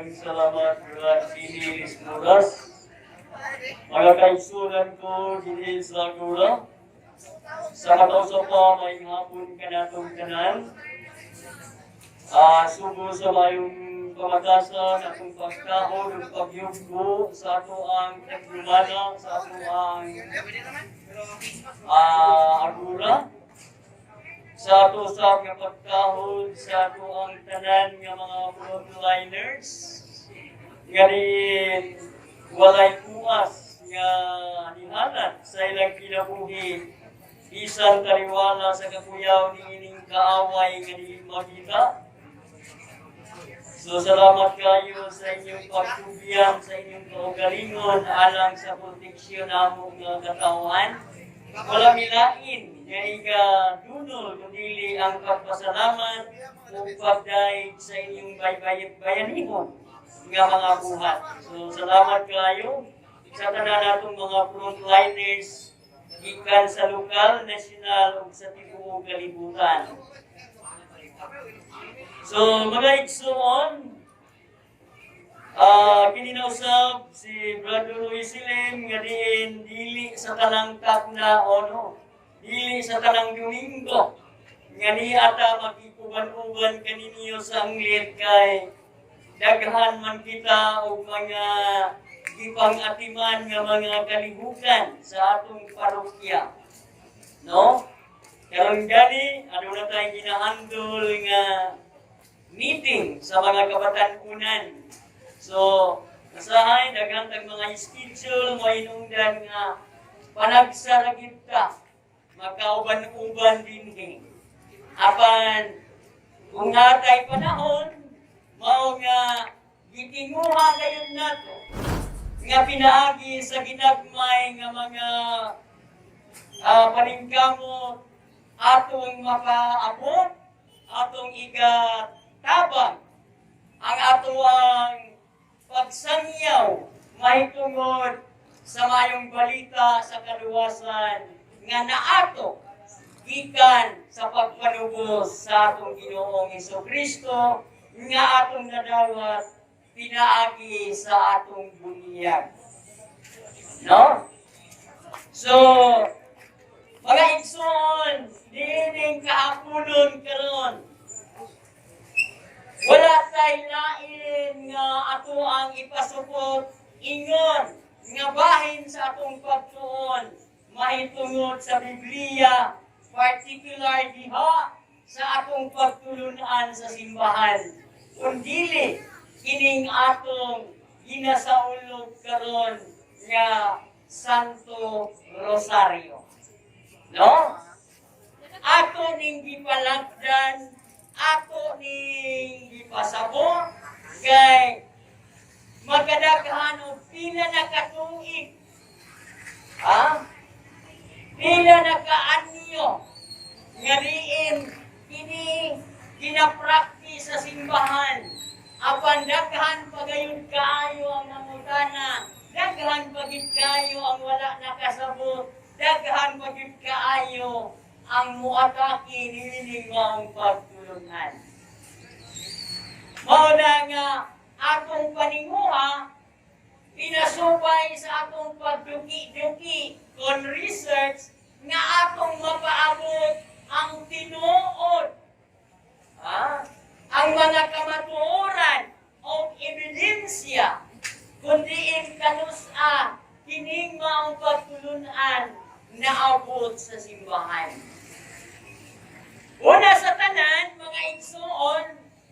Daghang salamat, Brad Sinis Muras. Mga kaigsunan ko dinhi sa Agora. Sa katawsa pa, may hapon kanatong tanan. Sugo sa mayong pamatasan, atong pagkahod ug pagyugbo sa atoang tagdumala, sa atoang Agora, sa ato sa nga pagkahod sa atoang tanan nga mga frontliners nga rin walay puas nga nihalat sa ilang kinabuhi bisan taliwala sa kakuyaw ni ining kaaway nga di makita. So salamat kayo sa inyong pagtubyan, sa inyong kaugalingon alang sa proteksyon namo nga katawhan. Wala milain nga iga dunol kundili ang pagpasalamat ug pagdayeg sa inyong baybayot bayanihon nga mga buhat. So salamat kayo sa tanan natong mga frontliners gikan sa lokal, national ug sa tibuok kalibutan. So mga igsoon, kini na usab si Brother Luis Silim nga diin dili sa tanang na ono, dili sa tanang Domingo nga niya ata makikuban-uban kaninyo sa anglit kay daghan man kita og mga gipang-atiman nga mga kalihukan sa atong parokya. No? Karon gani, aduna tayong ginahandol nga meeting sa mga kabatan-unan. So, usahay daghan tag mga schedule mo inungdan nga panagsa ra gid ta makauban-uban dinhi. Apan kung natay panahon, mao nga gitinguha gayon nato nga pinaagi sa ginagmay nga mga paningkamot atong makaabot, atong igatabang ang atoang pagsangyaw mahitungod sa mayong balita sa kaluwasan nga naato gikan sa pagpanubos sa atong Ginoong Kristo nga atong nadawat pinaagi sa atong bunyag. No? So, mga igsoon, dining kahaponon karon, wala tay lain nga ato ang ipasupot ingon nga bahin sa atong pagtuon mahitungod sa Biblia, particular diha sa atong pagtulunan sa simbahan, kundili kining atong ginasaulog karon nga Santo Rosario. No? Ato ning gipalagdan, ato ning gipasabot kay magkadaghan og pila na katuig. Ha? Pila na kaanyo nga diin kini ginapraktis sa simbahan. Apan daghan pagayon kaayo ang nangutana, daghan pagid kaayo ang wala nakasabot, daghan pagid kaayo ang muatake niining maong pagtulunan. Mao na nga atong paninguha pinasupay sa atong pagduki-duki kon research nga atong mapaabot ang tinuod. Ha? Ang mga kamatuoran o ebidensya kung diin kanus-a kining maong pagtulunan naabot sa simbahan. Una sa tanan, mga igsoon,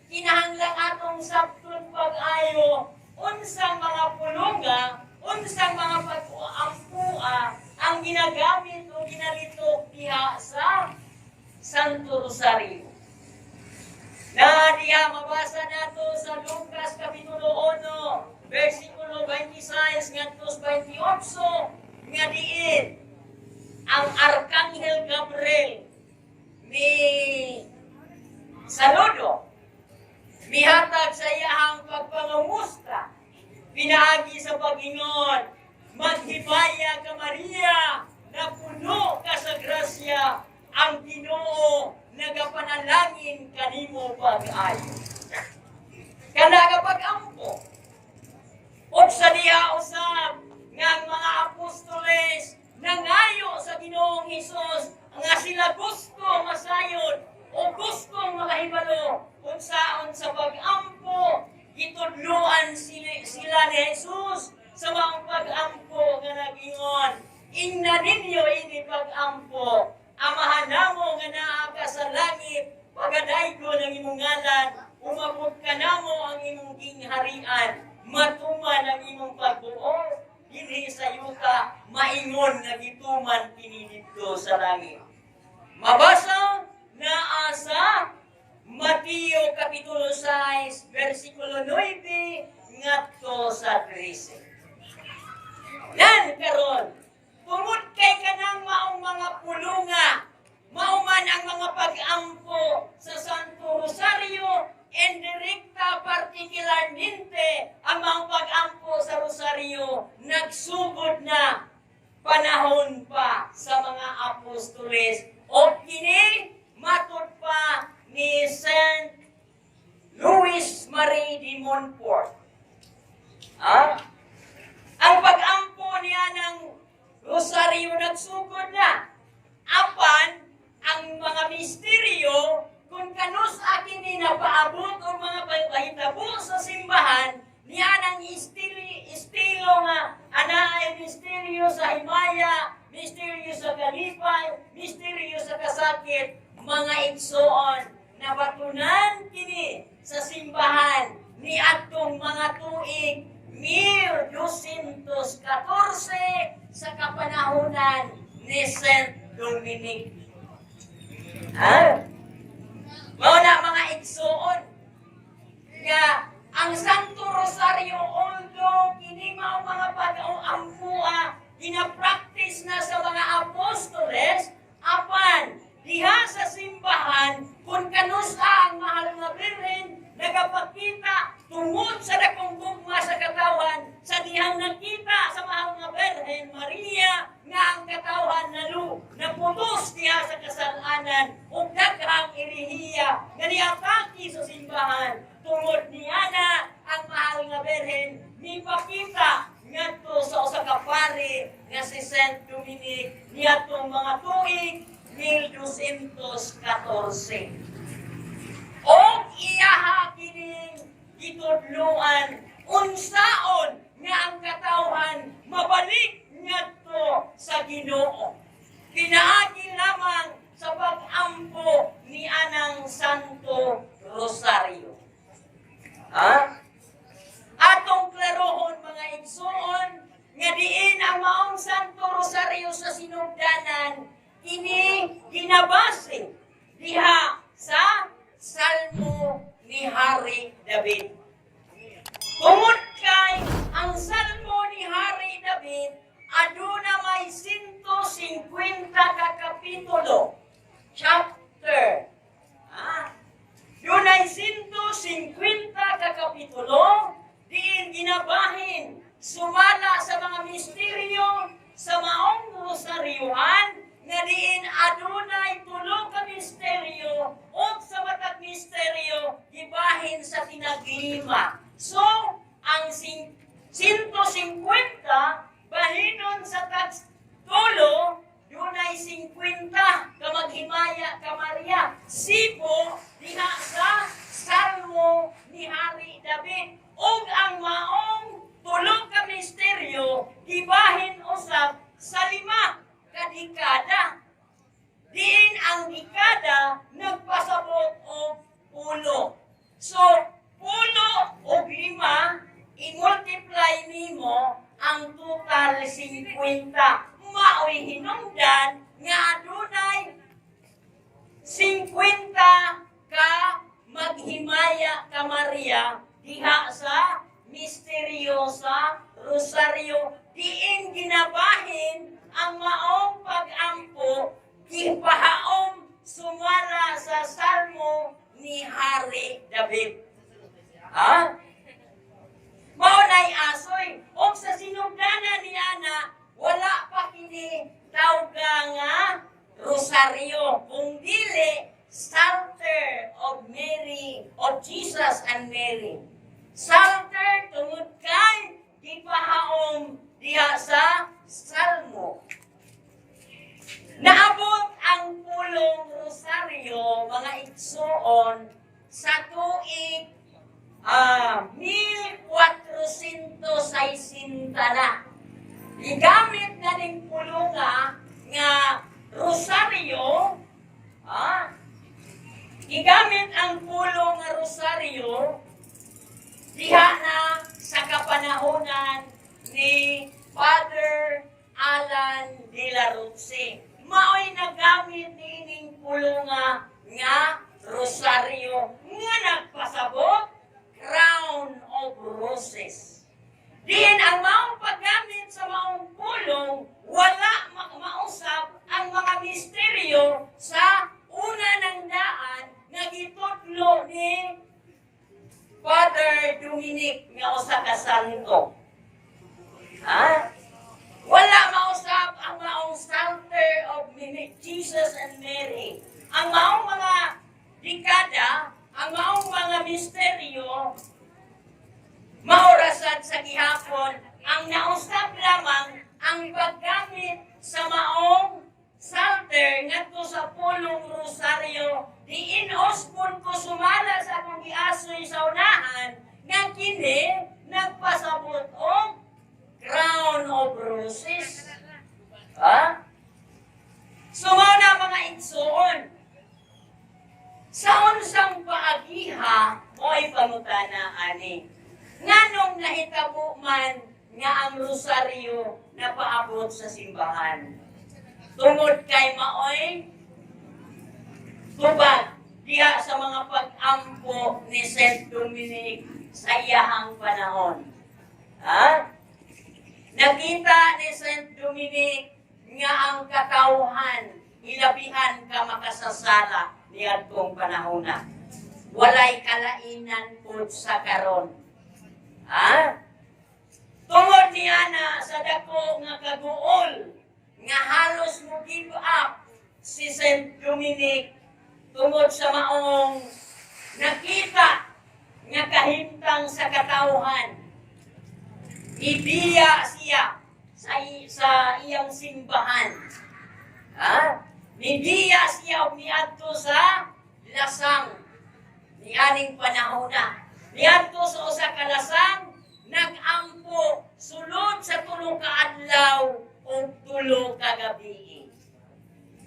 kinahanglan atong sabton pag-ayo unsang mga pulunga, unsang mga pag-ampua ang ginagamit o ginalitok diha sa Santo Rosario. Na diha mabasa nato sa Lucas Kapitulo 1, versikulo 26 ngadto 28 nga diin ang Arkanghel Gabriel ni saludo, mihatag sa iyahang pagpangamusta pinaagi sa pag-ingon, "Maghimaya ka, Maria, napuno ka sa grasya, ang Ginoo nagapanalangin kanimo pag-ayo." Kana nga pag-ampo. Og sa diha usab nga ang mga apostoles nangayo sa Ginoong Hesus nga sila gusto masayod o gustong makahibalo unsaon sa pag-ampo, gitudloan sila ni Jesus sa mga pag-ampo nga nag-ingon, "Ingna ninyo ini pag-ampo: Amahan namo nga naa ka sa langit, pagadaygon ang imong ngalan, umabot kanamo ang imong gingharian, matuman ang imong pagbuot dinhi sa yuta maingon nga gituman kini didto sa langit." Mabasa naa sa Mateo Kapitulo 6, versikulo 9 ngadto sa 13. Nan karon, tungod kay kanang maong mga pulunga, mao man ang mga pag-ampo sa Santo Rosario, and direkta particularmente ang mga pag-ampo sa Rosario nagsugod na panahon pa sa mga apostoles o kini matud pa ni Saint Louis Marie de Montfort. Ah? Ang pag-ampo niya ng Rosario nagsugod na. Apan, ang mga misteryo, kung kanus kini napaabot o mga pahitabo sa simbahan, niya ng estilo nga ana ay misteryo sa himaya, misteryo sa kalipay, misteryo sa kasakit, mga igsoon, nabatunan kini sa simbahan ni atong mga tuig 1214 sa kapanahonan ni Saint Dominic. Ha? Mao na, mga igsoon, nga ang Santo Rosario, although kini mao mga pag-ampua gina-practice na sa mga apostoles, apan diha sa simbahan kung kanusa ang Mahal nga Birhen nagapakita tungod sa dakong gugma sa katawhan, sa dihang nakita sa Mahal nga Birhen Maria nga ang katawhan nalu naputos diha sa kasalanan ug daghang erehiya nga niatake sa simbahan, tungod niana ang Mahal nga Birhen nipakita ngadto sa usa ka pari nga si Saint Dominic niadtong mga tuig 1214 og iyaha kining gitudloan unsaon nga ang katawhan mabalik ngadto sa Ginoo pinaagi lamang sa pag-ampo ni anang Santo Rosario. Ha? Atong klarohon, mga igsoon, nga diin ang maong Santo Rosario sa sinugdanan kini ginabase diha sa Salmo ni Hari David. Tungod kay ang Salmo ni Hari David aduna may 150 ka kapitulo, chapter. Ah, dunay 150 ka kapitulo diin ginabahin sumala sa mga misteryo sa maong rosaryohan nga diin adunay tulo ka misteryo ug sa matag misteryo gibahin sa tinaglima. So, ang 150 bahinon sa tag tulo, dunay 50 ka maghimaya ka Maria. Sibo diha sa Salmo ni Hari David. Ug ang maong tulo ka misteryo gibahin usab sa 5 ka dekada. Diin ang dekada nagpasabot og pulo. So, pulo og 5, i-multiply nimo ang total 50. Maoy hinungdan nga adunay 50 ka maghimaya ka Maria diha sa misteryo sa Rosario diin ginabahin ang maong pag-ampo gipahaom sumala sa Salmo ni Hari David. Ha? Mao na'y asoy. Og sa sinugdanan ni Ana, wala pa kini tawga nga Rosario. Kung dili, Psalter of Mary, of Jesus and Mary. Psalter tungod kay gipahaom diha sa Salmo. Naabot ang pulong Rosaryo, mga igsuon, sa tuig 1460 na. Gigamit na ning pulunga nga Rosaryo, gigamit ang pulong nga Rosaryo diha na sa kapanahonan ni Father Alan de la Roche. Mao'y nagamit niining pulunga nga Rosaryo nga nagpasabot Crown of Roses. Diin ang maong paggamit sa maong pulong, wala mausap ang mga misteryo sa una ng daan nga gitudlo ni Father Dominic nga usa ka santo. Ha? Wala mausap ang maong Psalter of Jesus and Mary. Ang maong mga dekada, ang maong mga misteryo, maorasad sa gihapon, ang nausap lamang ang paggamit sa maong Psalter ngadto sa pulong Rosaryo, diin usbon ko sumala sa akong giasoy sa unahan nga kini nagpasabot og Crown of Roses. Ha? So mao na, mga igsoon. Sa unsang paagiha, mo'y pangutana ani? Nganong nahitabo man nga ang rosaryo napaabot sa simbahan? Tungod kay maoy tubag diha sa mga pag-ampo ni Saint Dominic sa iyahang panahon. Ha? Nakita ni Saint Dominic nga ang katawhan hilabihan ka makasasala niadtong panahona. Walay kalainan pud sa karon. Ha? Tungod niya na sa dako nga kaguol nga halos mo give up si Saint Dominic tungod sa maong nakita nga kahimtang sa katawhan. Ibiya siya sa iyang simbahan. Ha? Nibiya siya og niadto sa lasang nianing panahona. Niadto sa usa ka lasang, nag-ampo sulod sa 3 ka adlaw ug 3 ka gabi.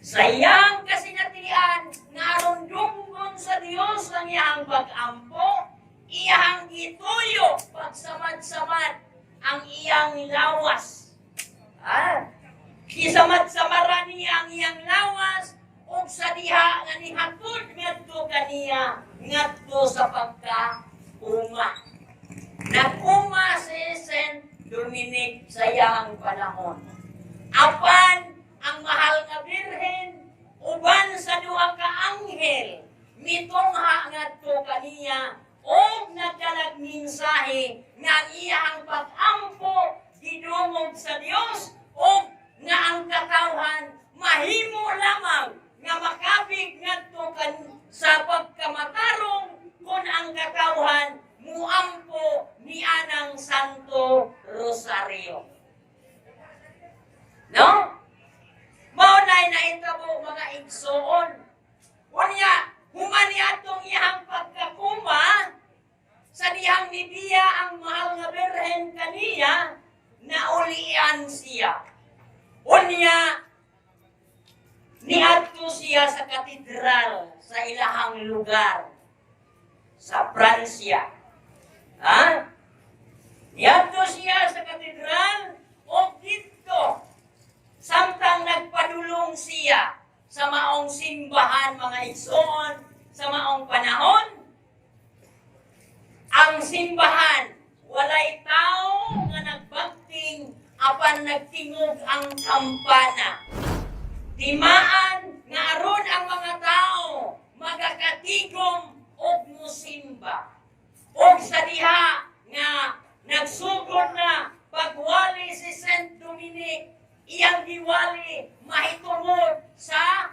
Sa iyang kasinatian nga aron dunggon sa Dios ang iyang pag-ampo, iyang gituyo pagsamad-samad ang iyang lawas. Ah, gisamad-samaran niya ang iyang lawas ug sa diha nga nihatod ngadto kaniya ngadto sa pagka-uma. Nag-uma si Saint Dominic sa iyang panahon. Apan ang mahal nga Birhen uban sa duha ka anghel mitungha ngadto kaniya og nagdalag mensahe nga ang iyang pag-ampo gidungog sa Dios ug nga ang katawhan mahimo lamang nga makabig ngadto kan sa pagkamatarong kung ang katawhan muampo ni anang Santo Rosario. No? Mao na'y nahitabo, mga igsoon. Unya, human niadtong iyang pagkakuma, sa dihang nibiya ang mahal nga Birhen kaniya, naulian siya. Unya, niadto siya sa katedral sa ilahang lugar sa Pransya. Ha? Niadto siya sa katedral o didto samtang nagpadulong siya sa maong simbahan, mga igsoon, sa maong panahon, ang simbahan walay tao nga nagbagting apan nagtingog ang kampana. Timaan nga aron ang mga tao magakatigom og musimba. Og sa diha nga nagsugod na pagwali si Saint Dominic, iyang giwali mahitungod sa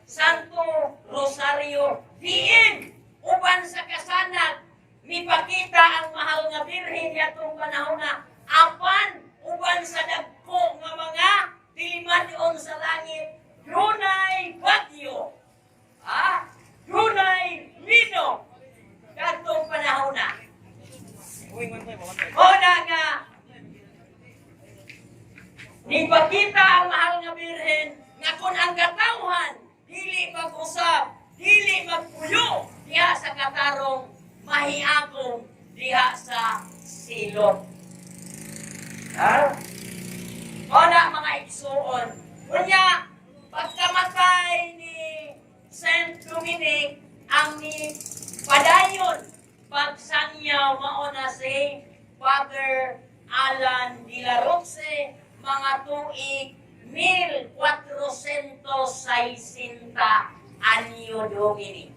Santo Rosario. Diin uban sa kasanag Mipakita ang Mahal nga Birhen yatong panahon na apan uban sa dagko nga mga tilimadon sa langit, dunay bagyo. Ah, dunay lino kadtong panahon na. Una nga nipakita ang Mahal nga Birhen nga kung ang katawhan dili mag-usab, dili magpuyo diha sa katarong, mahiagom diha sa silot. Ha? Wala, mga igsuon. Unya, pagkamatay ni Saint Dominic, ang ni padayon pagsangyaw mao na si Father Alan de la Roche, mga tuig 1460 Anno Domini.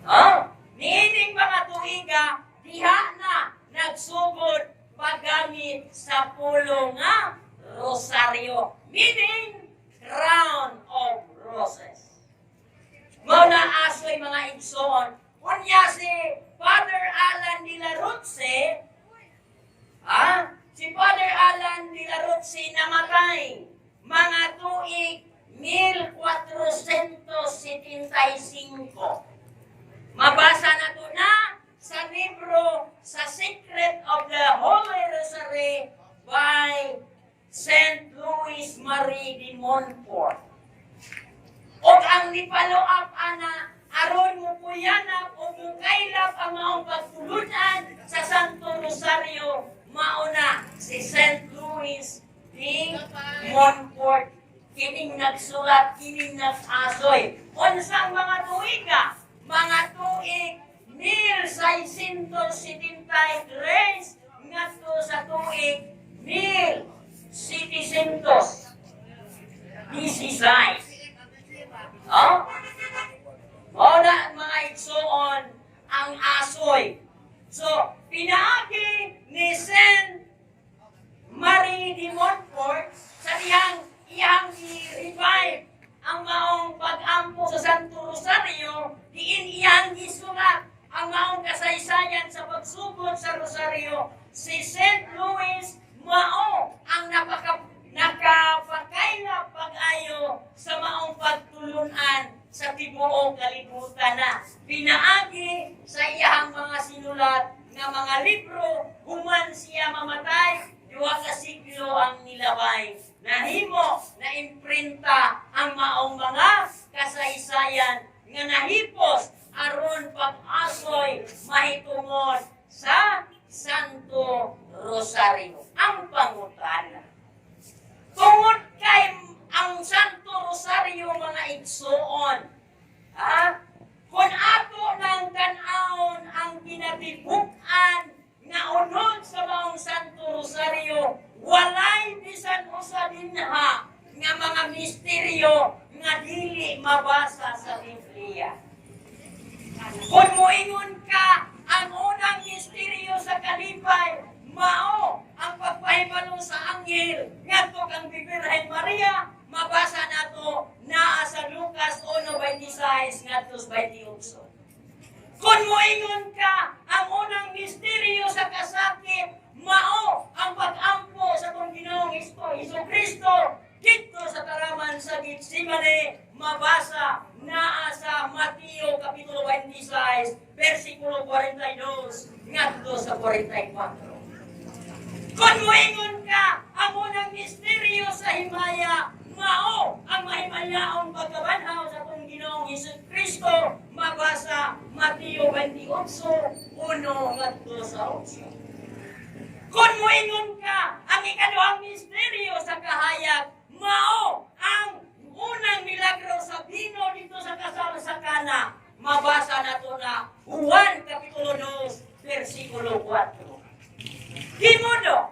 Oh, niining mga tuiga, diha na nagsugod paggamit sa pulo nga rosaryo, meaning crown of roses. Mao na asoy, mga igsoon. Unya si Father Alan de la Roche, ah, si Father Alan de la Roche namatay mga tuig 1475. Mabasa na to na sa libro sa Secret of the Holy Rosary by Saint Louis Marie de Montfort. Og ang ni-follow up ana aron mo kuyanap o mukaylap ang maong pagtulunan sa Santo Rosario, mao na si Saint Louis de Montfort. Kining nagsulat, kining nag-asoy. Unsang mga tuiga? Mga tuig 1673 ngadto sa tuig 1716. Oh? Mao na, mga igsuon, ang asoy. So, pinaagi ni Saint Marie de Montfort sa dihang iyang i-revive ang maong pag-ampo sa Santo Rosario, diin iyang gisulat ang maong kasaysayan sa pagsugod sa Rosaryo. Si Saint Louis mao ang nakapakaylap pag-ayo sa maong pagtulunan sa tibuok kalibutan na. Pinaagi sa iyang mga sinulat nga mga libro, human siya mamatay, 2 ka siglo ang nilabay. Nahimo na imprinta ang maong mga kasaysayan nga nahipos aron pag-asoy mahitungod sa Santo Rosario. Ang pangutana, tungod kay ang Santo Rosario, mga igsuon, ha? Kung ato nang tan-awon ang kinatibuk-an nga unod sa maong Santo Rosario, walay bisan usa dinha nga mga misteryo nga dili mabasa sa Biblia. Kung moingon ka, ang unang misteryo sa kalipay, mao ang pagpahibalo sa anghel ngadto kang Birhen Maria, mabasa nato naa sa Lucas 1:26 ngadto sa 28. Kung moingon ka, ang unang misteryo sa kasakit, mao ang pag-ampo sa atong Ginoong Hesus Kristo didto sa taraman sa Getsemane, mabasa naa sa Mateo Kapitulo 26, versikulo 42 ngadto sa 44. Kung moingon ka, ang unang misteryo sa himaya, mao ang mahimayaong pagkabanhaw sa atong Ginoong Hesus Kristo, mabasa Mateo 28, 1 ngadto sa 8. Kung moingon ka, ang ikaduhang misteryo sa kahayag, mao ang unang milagro sa bino didto sa kasal sa Kana, mabasa nato na Juan Kapitulo 2, versikulo 4. Gimodo,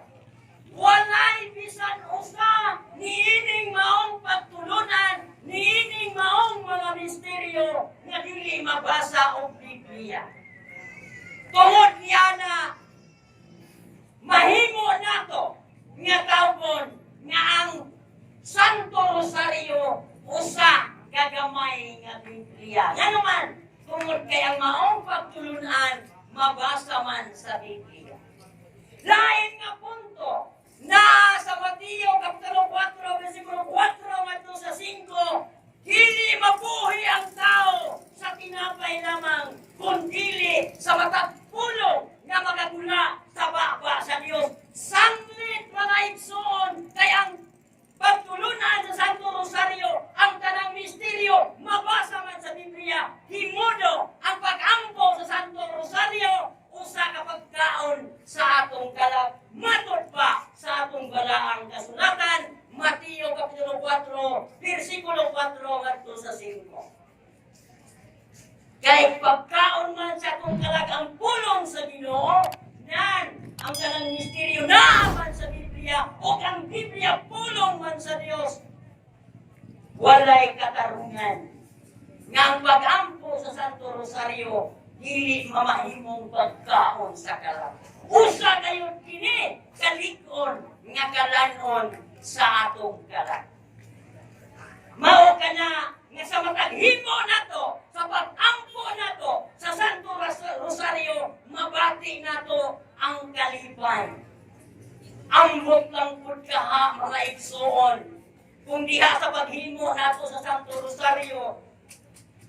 walay bisan usa niining maong pagtulunan, niining maong mga misteryo nga dili mabasa og Biblia. Tungod niya na mahimo nato nga tawgon nga ang Santo Rosario usa ka gamay nga Biblia. Nga naman, tungod kay ang maong pagtulunan mabasa man sa Biblia. Lain nga punto na sa Mateo Kapitulo 4, versikulo 4 ngadto sa 5, dili mabuhi ang tao sa tinapay lamang, kundili sa matag pulong nga magagula sa baba sa Dios. Sanglit, mga igsoon, kay ang pagtulunan sa Santo Rosario, ang tanang misteryo, mabasa man sa Biblia, himodo ang pag-ampo sa Santo Rosario, usa ka pagkaon sa atong kalag, matod pa sa atong balaang kasulatan, Mateo Kapitulo 4, versikulo 4 ngadto sa 5. Kay pagkaon man sa atong kalag ang pulong sa Ginoo, nan ang kanang misteryo naa man sa Biblia, o ang Biblia pulong man sa Dios, walay katarungan nga ang pag-ampo sa Santo Rosario dili mamahimong pagkaon sa kalag. Usa kayo kini kalig-on nga kalanon sa atong kalag. Mao kana nga sa matag himo nato, sa pag-ampo nato sa Santo Rosario, mabati nato ang kalipay. Ambot lang pud kaha, mga igsoon, kung diha sa paghimo nato sa Santo Rosario,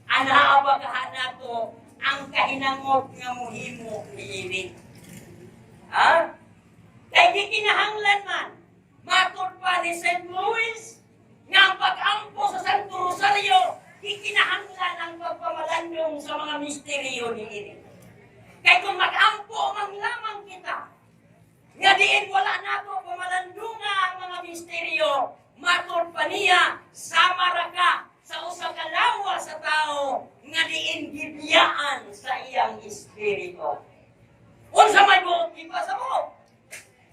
anaa ba kaha nato ang kahinangot nga muhimo niini? Ha? Kay di kinahanglan man, matod pa ni St. Louis, nga ang pag-ampo sa Santo Rosario, di kinahanglan ang pagpamalandong sa mga misteryo niini. Kay kung mag-ampo man lamang kita, nga diin wala nato pamalandunga ang mga misteryo, matod pa niya, sama ra ka sa usa ka lawas sa tao nga diin gibiyaan sa iyang espiritu. Unsa may buot ipasabot?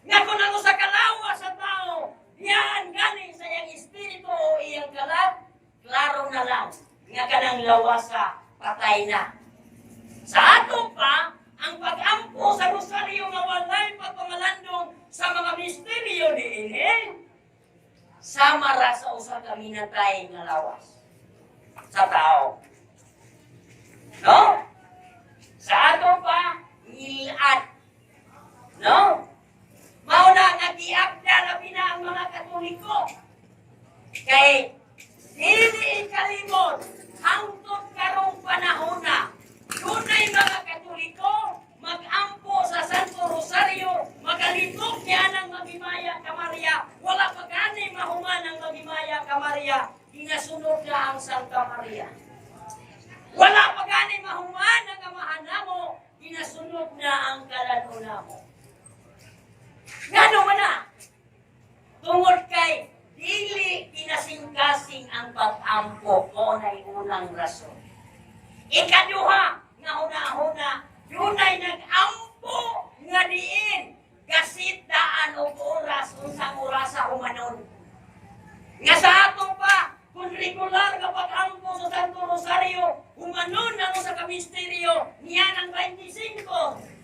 Nga kung ang usa ka lawas sa tao, biyaan gani sa iyang espiritu o iyang kalag, klaro na lang nga kanang lawasa patay na. Sa ato pa, ang pag-ampo sa rosaryo nga walay pagpamalandong sa mga misteryo niini, sama ra sa usa ka minatay nga lawas sa tao. No? Sa ato pa, ngilad. No? Mao na nga giagda labi na ang mga Katoliko. Kay dili kalimot hangtod karong panahon na dunay mga Katoliko mag-ampo sa Santo Rosario, magalitok niya ng "Maghimaya ka Maria", wala pa gani mahuman ang "Maghimaya ka Maria", ginasunod na ang "Santa Maria". Wala pa gani mahuman ang "Amahan Namo", ginasunod na ang "Kalan-on Namo". Ngano man na? Tungod kay dili kinasing-kasing ang pag-ampo, mao na'y unang rason. Ikaduha nga huna-huna, dunay nag-ampo nga diin gasit daan og oras unsang orasa humanon. Nga sa ato pa, kung regular nga pag-ampo sa Santo Rosario, humanon ang usa ka misteryo niya ng 25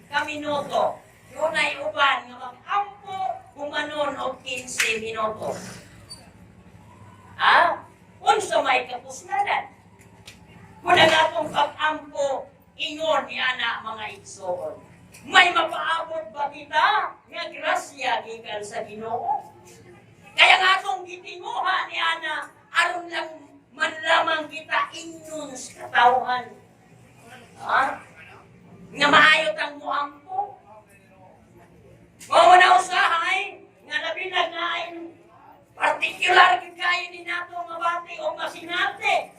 ka minuto. Dunay uban nga mag-ampo humanon og 15 minuto. Ha? Unsa may kapuslanan? Kung ang atong pag-ampo, ingon ni ana, mga igsoon, may mapaabot ba kita nga grasya gikan sa Ginoo? Kaya nga atong gitinguha ni ana aron lang man lamang kita ingnon sa katawhan. Ha? Nga maayo tang muampo. Mao na usahay nga labi na nga ay particular gyud kayo ni nato mabati o masinati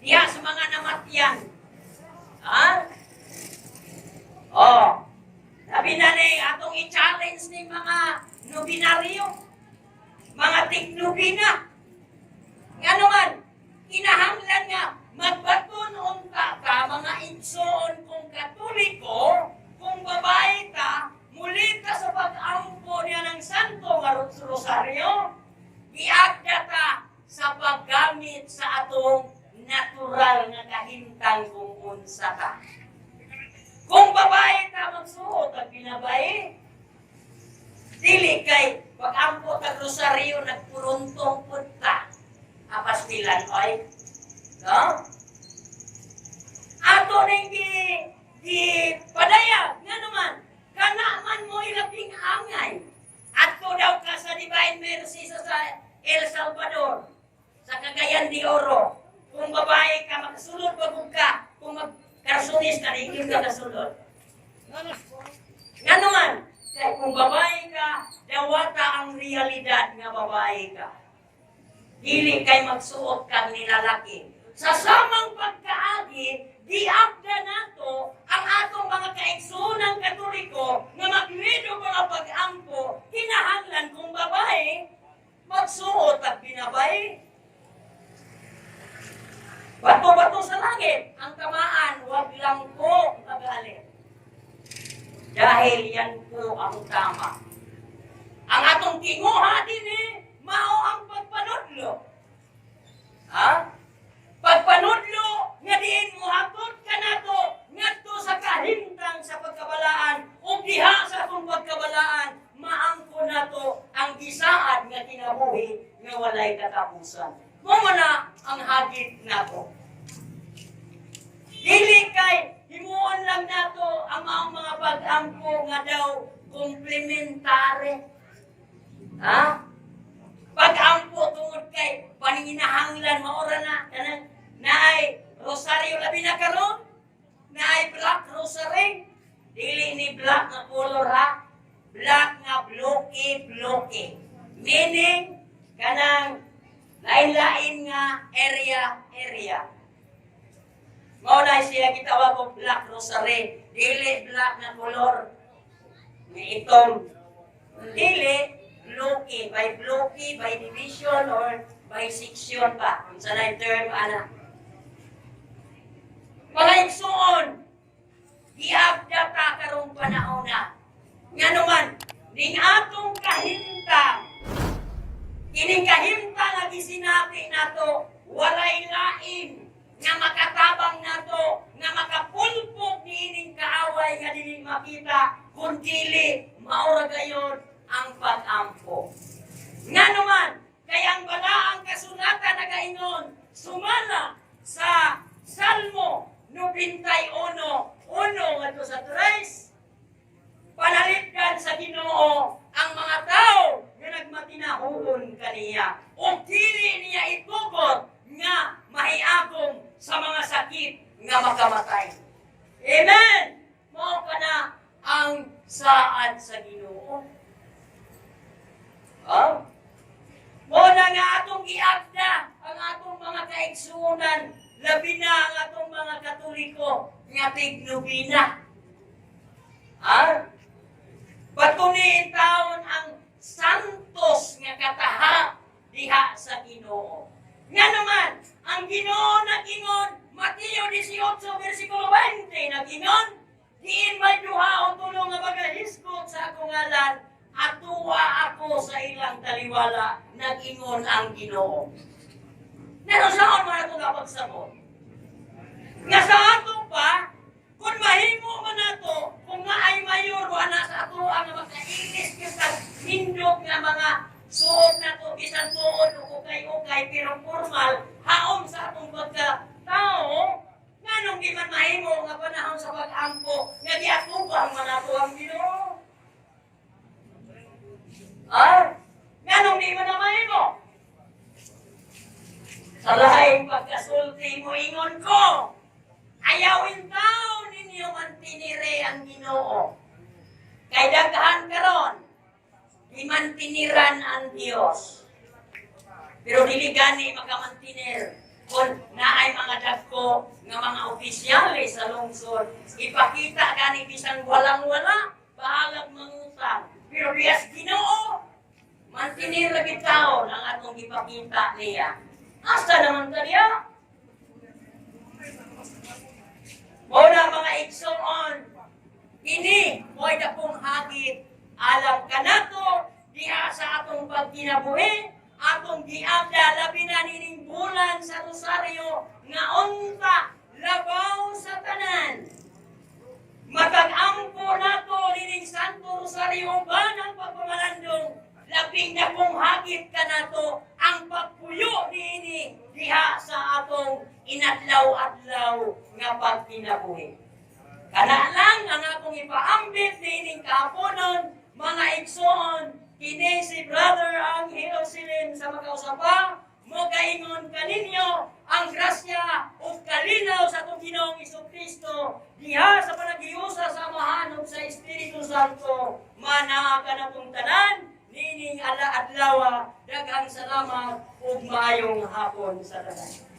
diha sa mga namatyan. Ha? Oh. Labi na ni atong i-challenge ni mga nobinaryo, mga tignobina. Nga naman, kinahanglan nga magbaton unta ka, mga igsoon, kung Katoliko, kung babae ka, muli ka sa pag-ampo niya ng Santo nga Rosario, giagda ta sa paggamit sa atong natural nga kahimtang kung unsa ka. Kung babae ta, magsuot ang binabae. Dili kay pag-ampo tag rosaryo nagpuruntong pud ta. Apastilan oy. No? Ato ning gi Di padayag nga naman kana man mo ilabing angay. Adto daw ka sa Divine Mercy sa El Salvador, sa Cagayan de Oro. Kung babae ka, makasulod pa kung ka. Kung magkarsunis ka, di ka kasulod. Nga naman, kay kung babae ka, dawata ang realidad nga babae ka. Dili kay magsuot kang nilalaki. Sa samang pagkaagi, giabda nato ang atong mga kaigsoonang Katoliko nga maglido mga pag-ampo, kinahanglan kung babae, magsuot at binabay. Bato-bato sa langit, ang tamaan, wag lang po magalit. Dahil yan po ang tama. Ang atong tinguha din eh, mao ang pagpanudlo. Ha? Pagpanudlo nga diin mo hatod kanato ngadto sa kahimtang sa pagkabalaan ug diha sa atong pagkabalaan maangko nato ang gisaad nga kinabuhi nga walay katapusan. Mao man na ang hagit nato. Dili kay himuon lang nato ang maong mga pag-ampo nga daw komplementary. Ha? Pag-ampo tungod kay paninginahanglan maora na kanang naay rosaryo labi na karon, naay black rosary. Dili ni black nga color ha, black nga bloke bloke, meaning kanang lain-lain nga area area. Mao na siya gitawag og black rosary. Dili black nga color ni itong, dili bloke by bloke, by division or by section pa kung sa na term ana. Mga igsuon, giabda ta karong panahon na. Ngano man ning atong kahimtang, kining kahimtang nga gisinati nato, walay lain nga makatabang nato, nga makapulpok niining kaaway nga dili makita, kun dili maura gayon ang pag-ampo. Nga naman, kay ang balaang kasulatan nagaingon, sumala sa Salmo 91, 1 ngadto sa 3, panalipdan sa Ginoo ang mga tao nga nagmatinahuon kaniya ug dili niya itugot nga mahiagom sa mga sakit nga makamatay. Amen. Mao kana ang saad sa Ginoo. Ah? Mao na nga atong giagda ang atong mga kaigsuonan, labi na ang atong mga Katoliko nga tignobina. Ah? Patuniin taon ang santos nga kataha diha sa Ginoo. Nga naman, ang Ginoo nag-ingon, Mateo 18, versikulo 20, nag-ingon, "Diin may duha o tulo nga magahisgot sa akong ngalan, atuwa ako sa ilang taliwala," nag-ingon ang Ginoo. Pero saan man ato napagsabot? Nga sa ato pa, kung mahimo man nato, kung nga ay mayor, wala sa ato ang makailis bisan nindot nga mga suot nato, bisan tuod o ukay-ukay, pero formal, haom sa atong pagka-tao, nganong di man mahimo nga panahon sa pag-ampo, nga giatubang man nato ang Ginoo? Ah, nganong di man na mahimo? Sa laing pagkasulti mo ingon ko, ayawin tao ninyo mantinire ang Ginoo. Kay daghan karon, di mantiniran ang Dios. Pero dili gani makamantiner kung naay mga dagko nga mga opisyales sa lungsod. Ipakita gani bisan walang-wala, bahalag mangutang. Pero diyas Ginoo, mantinir lagi taon ang atong ipakita niya. Asa naman ta diya? Mao na, mga igsoon, ini mo'y dakong hagit alang kanato diha sa atong pagkinabuhi, atong giabda labi na nining bulan sa Rosaryo nga unta labaw sa tanan. Matag ampo nato nining Santo Rosario ba ng pagpamalandong, labing dakong hagit kanato ang pagpuyo niini diha sa atong inadlaw-adlaw nga pagkinabuhi. Kana lang ang akong ipaambit niining kahaponon, mga igsoon. Kini si Brother Angelo Silim sa makausapa mokaingon kaninyo, ang grasya ug kalinaw sa atong Ginoong Kristo diha sa panaghiusa sa Amahan ug sa Espiritu Santo manaa kanatong tanan niining ala adlaw. Daghang salamat ug maayong hapon sa tanan.